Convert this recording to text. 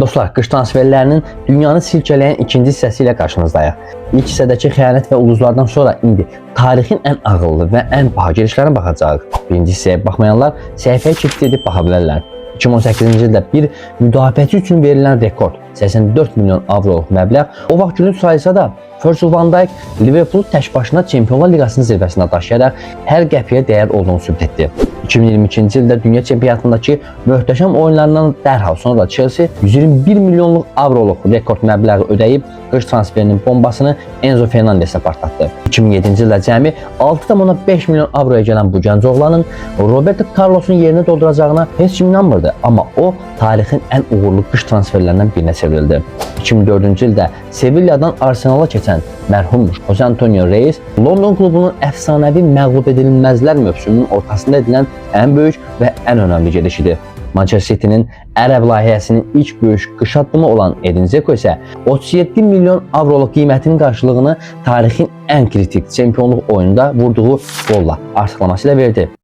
Dostlar, qış transferlərinin dünyanı silkələyən ikinci hissəsi ilə qarşınızdayıq. İlk hissədəki xəyanət və ulduzlardan sonra indi tarixin ən ağıllı və ən baha gedişlərinə baxacağıq. Birinci hissəyə baxmayanlar səhifəyə keçid edib baxa bilərlər. 2018-ci ildə bir müdafiəçi üçün verilən rekord 84 milyon avroluq məbləğ o vaxt gülünc sayılsa da, Virgil van Dijk Liverpoolu tək başına Çempionlar Liqasının zirvəsinə daşıyaraq hər qəpiyə dəyər olduğunu sübut etdi. 2022-ci ildə dünya çempionatındakı möhtəşəm oyunlarından dərhal sonra Chelsea 121 milyonluq avroluq rekord məbləği ödəyib qış transferinin bombasını Enzo Fernandesə partlatdı. 2007-ci ildə cəmi 6,5 milyon avroya gələn bu gənc oğlanın Roberto Carlosun yerini dolduracağına heç kim inanmırdı, amma o tarixin ən uğurlu qış transferlərindən birinə çevrildi. 2004-cü ildə Sevilla'dan Arsenala keçən mərhum Jose Antonio Reyes London klubunun əfsanəvi məğlub edilməzlər mövsümünün ortasında edilən ən böyük və ən önəmli gediş idi. Manchester City-nin ərəb layihəsinin ilk böyük qış addımı olan Edin Dzeko isə 37 milyon avroluq qiymətinin qarşılığını tarixin ən kritik çempionluq oyununda vurduğu qolla artıqlaması ilə verdi.